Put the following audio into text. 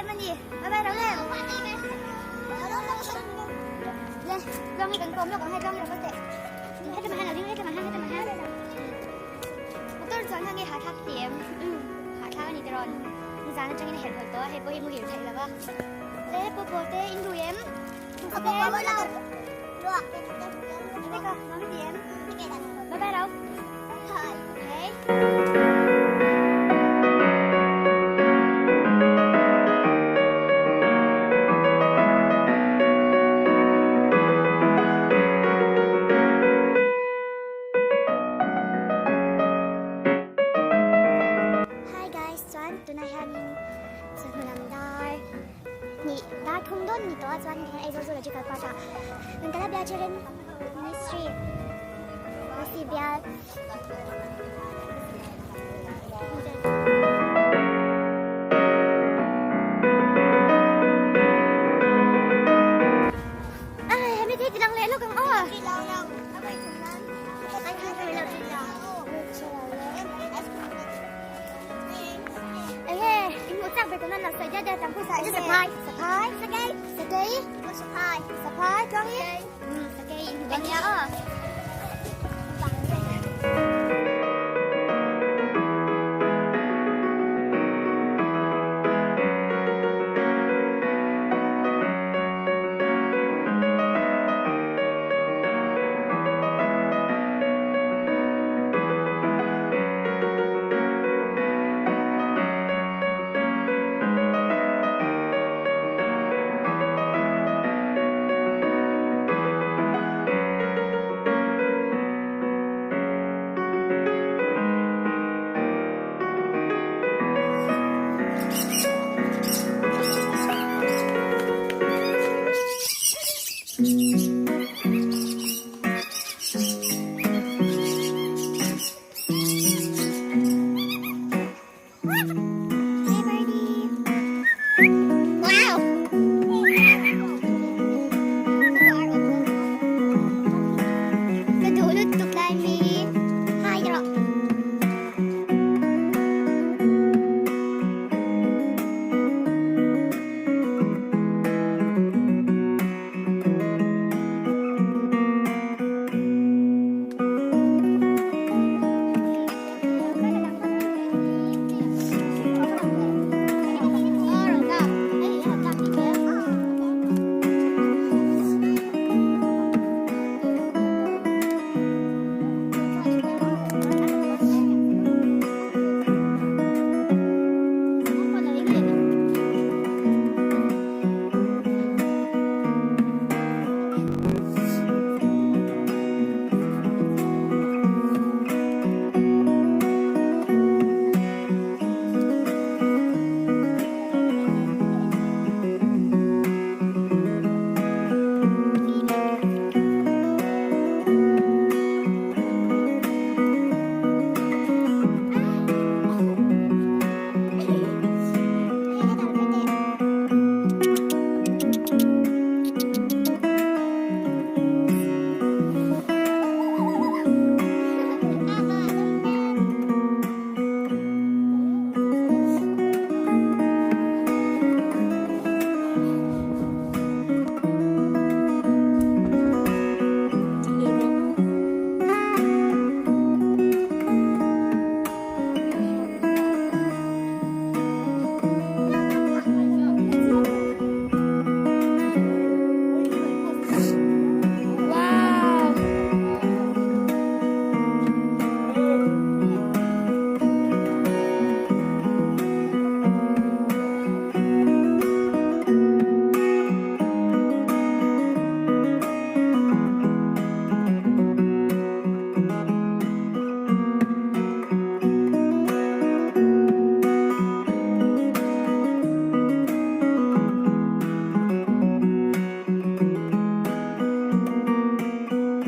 em a ni. Bye bye ro le. Le, tluang hi kan kawm lawk ang hei tluang hi lo kal teh. Hetlama hian a ding hetlama hian hetlama hian. Motor chuan kha nge hahthlak ti em? Hahthlak a ni tirawn. Nizan atangin a herh hawl tawh a, hei pawh hi muhil theih lo va. Le, pawpaw te in rui em? Bye bye ro. Okay. Hi guys, chuan tunah hianin chawhnu lam dar hnih dar thum dawn ni tawh a chuan heng Aizawl Zoological Park ah rawn kal a bial Children Ministry Mercy bial Ai hemi thei ti lang leh lawk ang aw. Enge in hmuh chak ber tawh nan lo sawi diat diat ang pawisa enge saphai saphai sakei sakei saphai saphai tluang hi sakei in hmu dawn nia aw.